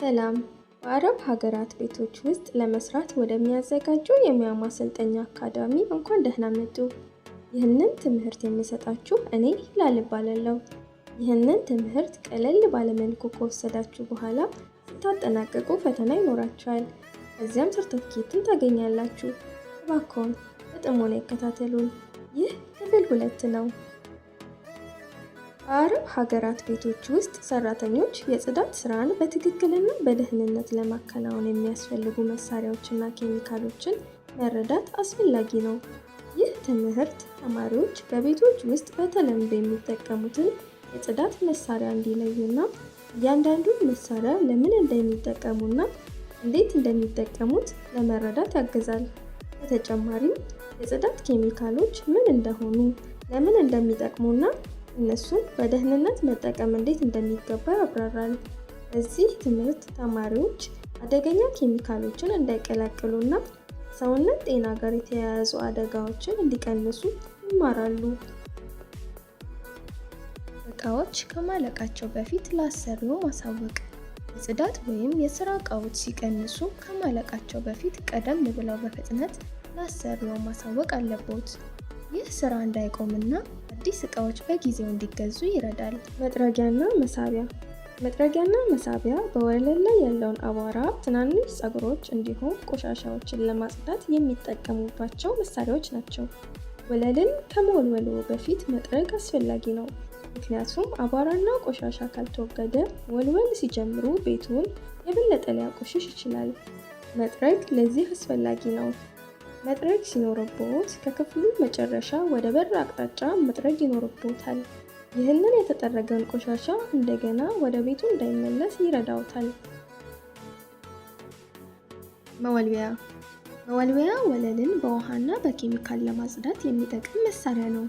ሰላም! በአረብ ሀገራት ቤቶች ውስጥ ለመስራት ወደሚያዘጋጀው የሙያ ማሰልጠኛ አካዳሚ እንኳን ደህና መጡ። ይህንን ትምህርት የምሰጣችሁ እኔ ሂላል እባላለሁ። ይህንን ትምህርት ቀለል ባለ መልኩ ከወሰዳችሁ በኋላ ስታጠናቅቁ ፈተና ይኖራችኋል። ከዚያም ሰርተፍኬትን ታገኛላችሁ። እባክዎን በጥሞና ይከታተሉን። ይህ ክፍል 2 ነው። በአረብ ሀገራት ቤቶች ውስጥ ሰራተኞች የጽዳት ስራን በትክክልና በደህንነት ለማከናወን የሚያስፈልጉ መሳሪያዎችና ኬሚካሎችን መረዳት አስፈላጊ ነው። ይህ ትምህርት ተማሪዎች በቤቶች ውስጥ በተለምዶ የሚጠቀሙትን የጽዳት መሳሪያ እንዲለዩና እያንዳንዱን መሳሪያ ለምን እንደሚጠቀሙና እንዴት እንደሚጠቀሙት ለመረዳት ያግዛል። በተጨማሪም የጽዳት ኬሚካሎች ምን እንደሆኑ፣ ለምን እንደሚጠቅሙና እነሱን በደህንነት መጠቀም እንዴት እንደሚገባ ያብራራል። በዚህ ትምህርት ተማሪዎች አደገኛ ኬሚካሎችን እንዳይቀላቅሉና ከሰውነት ጤና ጋር የተያያዙ አደጋዎችን እንዲቀንሱ ይማራሉ። እቃዎች ከማለቃቸው በፊት ለአሰሪዎ ማሳወቅ። የጽዳት ወይም የሥራ እቃዎች ሲቀንሱ ከማለቃቸው በፊት ቀደም ብለው በፍጥነት ለአሰሪዎ ማሳወቅ አለብዎት። ይህ ስራ እንዳይቆምና አዲስ እቃዎች በጊዜው እንዲገዙ ይረዳል። መጥረጊያና መሳቢያ። መጥረጊያና መሳቢያ በወለል ላይ ያለውን አቧራ፣ ትናንሽ ፀጉሮች እንዲሁም ቆሻሻዎችን ለማጽዳት የሚጠቀሙባቸው መሳሪያዎች ናቸው። ወለልን ከመወልወልዎ በፊት መጥረግ አስፈላጊ ነው። ምክንያቱም አቧራና ቆሻሻ ካልተወገደ መወልወል ሲጀምሩ ቤቱን የበለጠ ሊያቆሽሽ ይችላል። መጥረግ ለዚህ አስፈላጊ ነው። መጥረግ ሲኖርብዎት ከክፍሉ መጨረሻ ወደ በር አቅጣጫ መጥረግ ይኖርብዎታል። ይህንን የተጠረገውን ቆሻሻ እንደገና ወደ ቤቱ እንዳይመለስ ይረዳዎታል። መወልወያ። መወልወያ ወለልን በውሃና በኬሚካል ለማጽዳት የሚጠቅም መሳሪያ ነው።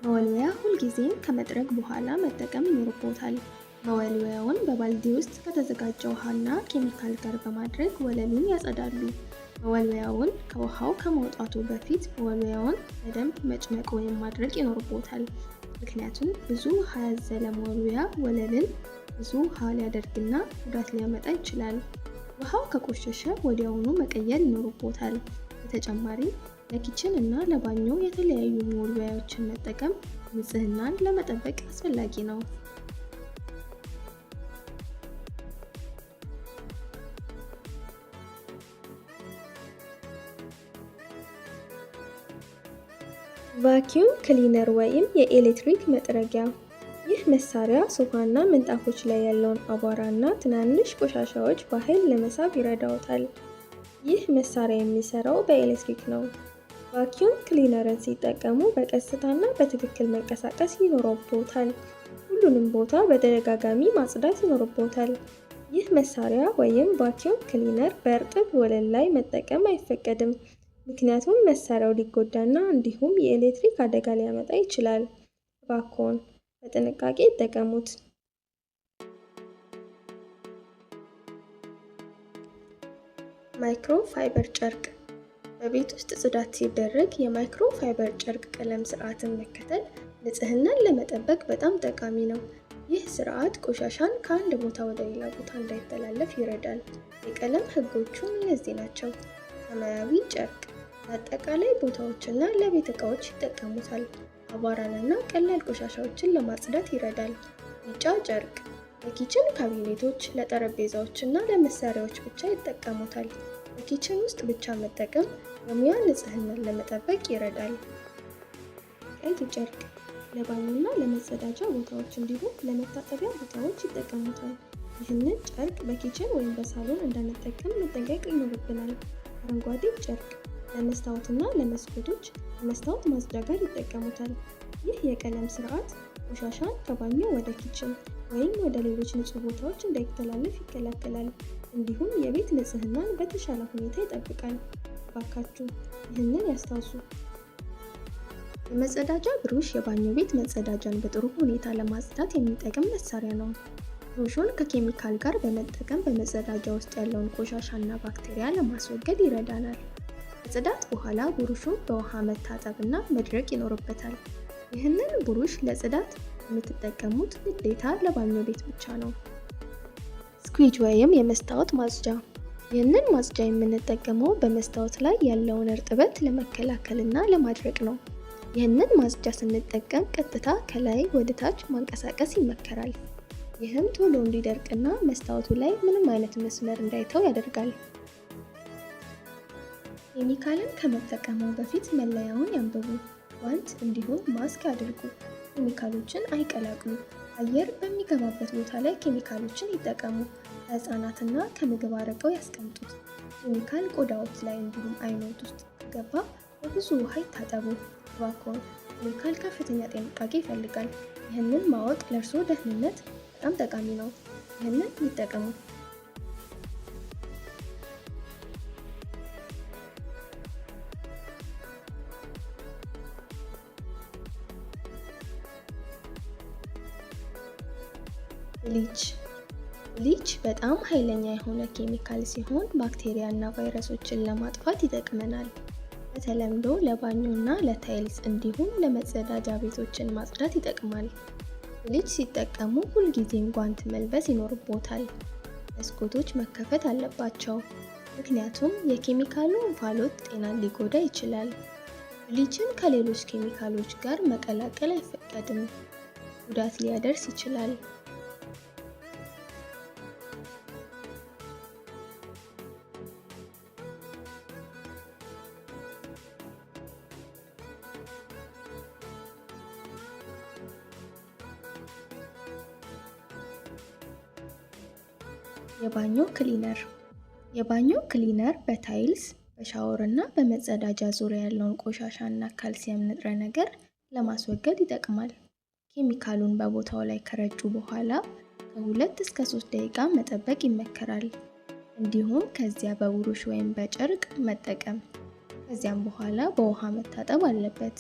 መወልወያ ሁልጊዜም ከመጥረግ በኋላ መጠቀም ይኖርብዎታል። መወልወያውን በባልዲ ውስጥ ከተዘጋጀ ውሃና ኬሚካል ጋር በማድረግ ወለሉን ያጸዳሉ። መወልወያውን ከውሃው ከመውጣቱ በፊት መወልወያውን በደንብ መጭመቅ ወይም ማድረቅ ይኖርብዎታል። ምክንያቱም ብዙ ውሃ ያዘለ መወልወያ ወለልን ብዙ ውሃ ሊያደርግና ጉዳት ሊያመጣ ይችላል። ውሃው ከቆሸሸ ወዲያውኑ መቀየር ይኖርብዎታል። በተጨማሪም ለ kitchen እና ለባኞ የተለያዩ መወልወያዎችን መጠቀም ንጽህናን ለመጠበቅ አስፈላጊ ነው። Vacuum cleaner ወይም የኤሌክትሪክ መጥረጊያ። ይህ መሳሪያ ሶፋና ምንጣፎች ላይ ያለውን አቧራና ትናንሽ ቆሻሻዎች በኃይል ለመሳብ ይረዳዎታል። ይህ መሳሪያ የሚሰራው በኤሌክትሪክ ነው። Vacuum cleaner ን ሲጠቀሙ በቀስታና በትክክል መንቀሳቀስ ይኖርብዎታል። ሁሉንም ቦታ በተደጋጋሚ ማጽዳት ይኖርብዎታል። ይህ መሳሪያ ወይም vacuum cleaner በእርጥብ ወለል ላይ መጠቀም አይፈቀድም። ምክንያቱም መሳሪያው ሊጎዳና እንዲሁም የኤሌክትሪክ አደጋ ሊያመጣ ይችላል። እባክዎን በጥንቃቄ ይጠቀሙት። Microfiber ጨርቅ። በቤት ውስጥ ጽዳት ሲደረግ የ microfiber ጨርቅ ቀለም ስርዓትን መከተል ንጽህናን ለመጠበቅ በጣም ጠቃሚ ነው። ይህ ስርዓት ቆሻሻን ከአንድ ቦታ ወደ ሌላ ቦታ እንዳይተላለፍ ይረዳል። የቀለም ህጎቹም እነዚህ ናቸው። ሰማያዊ ጨርቅ ለአጠቃላይ ቦታዎችና ለቤት ዕቃዎች ይጠቀሙታል። አቧራንና ቀላል ቆሻሻዎችን ለማጽዳት ይረዳል። ቢጫ ጨርቅ ለ kitchen cabinet ኦች፣ ለጠረጴዛዎች እና ለመሳሪያዎች ብቻ ይጠቀሙታል። በ kitchen ውስጥ ብቻ መጠቀም የሙያ ንጽህናን ለመጠበቅ ይረዳል። ቀይ ጨርቅ ለባኞና ለመጸዳጃ ቦታዎች እንዲሁም ለመታጠቢያ ቦታዎች ይጠቀሙታል። ይህንን ጨርቅ በ kitchen ወይም በሳሎን እንዳንጠቀም መጠንቀቅ ይኖርብናል። አረንጓዴ ጨርቅ ለመስታወትና ለመስኮቶች ከመስታወት ማጽጃ ጋር ይጠቀሙታል። ይህ የቀለም ስርዓት ቆሻሻን ከባኞ ወደ kitchen ወይም ወደ ሌሎች ንጹህ ቦታዎች እንዳይተላለፍ ይከላከላል። እንዲሁም የቤት ንጽህናን በተሻለ ሁኔታ ይጠብቃል። እባካችሁ ይህንን ያስታውሱ። የመጸዳጃ ብሩሽ የባኞ ቤት መጸዳጃን በጥሩ ሁኔታ ለማጽዳት የሚጠቅም መሳሪያ ነው። ብሩሹን ከኬሚካል ጋር በመጠቀም በመጸዳጃ ውስጥ ያለውን ቆሻሻና ባክቴሪያ ለማስወገድ ይረዳናል። ከጽዳት በኋላ ብሩሹን በውሃ መታጠብና መድረቅ ይኖርበታል። ይህንን ብሩሽ ለጽዳት የምትጠቀሙት ግዴታ ለባኞ ቤት ብቻ ነው። Squeegee ወይም የመስታወት ማጽጃ። ይህንን ማጽጃ የምንጠቀመው በመስታወት ላይ ያለውን እርጥበት ለመከላከልና ለማድረቅ ነው። ይህንን ማጽጃ ስንጠቀም ቀጥታ ከላይ ወደ ታች ማንቀሳቀስ ይመከራል። ይህም ቶሎ እንዲደርቅና መስታወቱ ላይ ምንም አይነት መስመር እንዳይተው ያደርጋል። ኬሚካልን ከመጠቀምዎ በፊት መለያውን ያንብቡ። ጓንት እንዲሁም ማስክ ያድርጉ። ኬሚካሎችን አይቀላቅሉ። አየር በሚገባበት ቦታ ላይ ኬሚካሎችን ይጠቀሙ። ከህፃናትና ከምግብ አርቀው ያስቀምጡት። ኬሚካል ቆዳዎት ላይ እንዲሁም አይኖት ውስጥ ከገባ በብዙ ውሃ ይታጠቡ። እባክዎን፣ ኬሚካል ከፍተኛ ጥንቃቄ ይፈልጋል። ይህንን ማወቅ ለእርስዎ ደህንነት በጣም ጠቃሚ ነው። ይህንን ይጠቀሙ። Bleach። Bleach በጣም ኃይለኛ የሆነ ኬሚካል ሲሆን ባክቴሪያ እና ቫይረሶችን ለማጥፋት ይጠቅመናል። በተለምዶ ለባኞ እና ለ tiles እንዲሁም ለመጸዳጃ ቤቶችን ማጽዳት ይጠቅማል። Bleach ሲጠቀሙ ሁልጊዜም ጓንት መልበስ ይኖርቦታል። መስኮቶች መከፈት አለባቸው፣ ምክንያቱም የኬሚካሉ እንፋሎት ጤናን ሊጎዳ ይችላል። Bleach ን ከሌሎች ኬሚካሎች ጋር መቀላቀል አይፈቀድም፣ ጉዳት ሊያደርስ ይችላል። የባኞ cleaner። የባኞ cleaner በ tiles፣ በሻወር እና በመጸዳጃ ዙሪያ ያለውን ቆሻሻ እና ካልሲየም ንጥረ ነገር ለማስወገድ ይጠቅማል። ኬሚካሉን በቦታው ላይ ከረጩ በኋላ ከ2 እስከ 3 ደቂቃ መጠበቅ ይመከራል። እንዲሁም ከዚያ በቡሩሽ ወይም በጨርቅ መጠቀም። ከዚያም በኋላ በውሃ መታጠብ አለበት።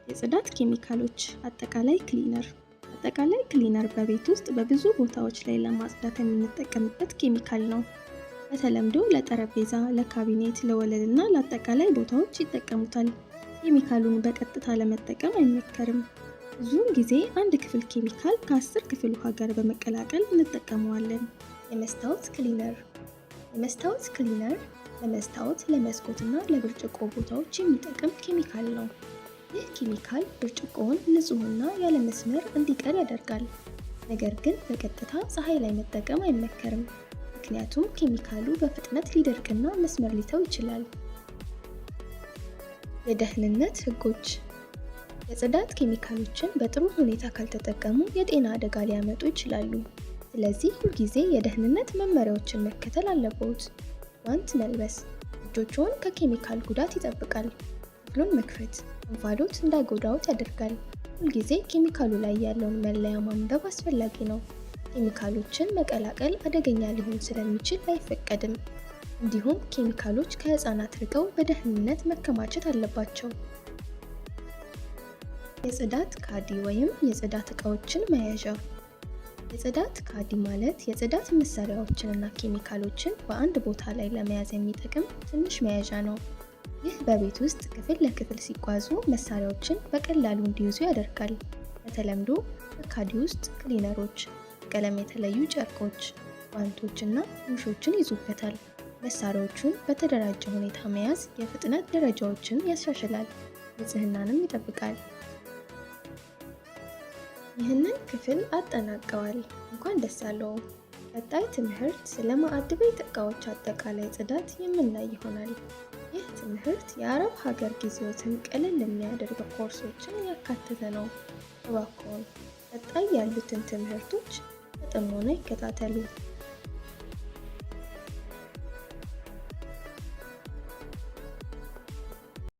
የጽዳት ኬሚካሎች አጠቃላይ cleaner። አጠቃላይ cleaner በቤት ውስጥ በብዙ ቦታዎች ላይ ለማጽዳት የምንጠቀምበት ኬሚካል ነው። በተለምዶ ለጠረጴዛ፣ ለካቢኔት፣ ለወለል እና ለአጠቃላይ ቦታዎች ይጠቀሙታል። ኬሚካሉን በቀጥታ ለመጠቀም አይመከርም። ብዙውን ጊዜ አንድ ክፍል ኬሚካል ከ10 ክፍል ውሃ ጋር በመቀላቀል እንጠቀመዋለን። የመስታወት cleaner። የመስታወት cleaner ለመስታወት፣ ለመስኮት እና ለብርጭቆ ቦታዎች የሚጠቅም ኬሚካል ነው። ይህ ኬሚካል ብርጭቆውን ንጹህና ያለ መስመር እንዲቀር ያደርጋል። ነገር ግን በቀጥታ ፀሐይ ላይ መጠቀም አይመከርም፣ ምክንያቱም ኬሚካሉ በፍጥነት ሊደርቅና መስመር ሊተው ይችላል። የደህንነት ህጎች። የጽዳት ኬሚካሎችን በጥሩ ሁኔታ ካልተጠቀሙ የጤና አደጋ ሊያመጡ ይችላሉ። ስለዚህ ሁልጊዜ የደህንነት መመሪያዎችን መከተል አለብዎት። ጓንት መልበስ እጆችዎን ከኬሚካል ጉዳት ይጠብቃል። ክፍሉን መክፈት እንፋሎት እንዳይጎዳዎት ያደርጋል። ሁልጊዜ ኬሚካሉ ላይ ያለውን መለያ ማንበብ አስፈላጊ ነው። ኬሚካሎችን መቀላቀል አደገኛ ሊሆን ስለሚችል አይፈቀድም። እንዲሁም ኬሚካሎች ከህፃናት ርቀው በደህንነት መከማቸት አለባቸው። የጽዳት caddy ወይም የጽዳት እቃዎችን መያዣ። የጽዳት caddy ማለት የጽዳት መሳሪያዎችን እና ኬሚካሎችን በአንድ ቦታ ላይ ለመያዝ የሚጠቅም ትንሽ መያዣ ነው። ይህ በቤት ውስጥ ክፍል ለክፍል ሲጓዙ መሳሪያዎችን በቀላሉ እንዲይዙ ያደርጋል። በተለምዶ በ caddy ውስጥ cleaner ኦች፣ በቀለም የተለዩ ጨርቆች፣ ጓንቶች እና ብሩሾችን ይዙበታል። መሳሪያዎቹን በተደራጀ ሁኔታ መያዝ የፍጥነት ደረጃዎችን ያሻሽላል፣ ንጽህናንም ይጠብቃል። ይህንን ክፍል አጠናቀዋል። እንኳን ደስ አለዎ! ቀጣይ ትምህርት ስለ ማዕድ ቤት ዕቃዎች አጠቃላይ ጽዳት የምናይ ይሆናል። ይህ ትምህርት የአረብ ሀገር ጊዜዎትን ቀለል የሚያደርግ ኮርሶችን ያካተተ ነው። እባክዎን ቀጣይ ያሉትን ትምህርቶች በጥሞና ይከታተሉ።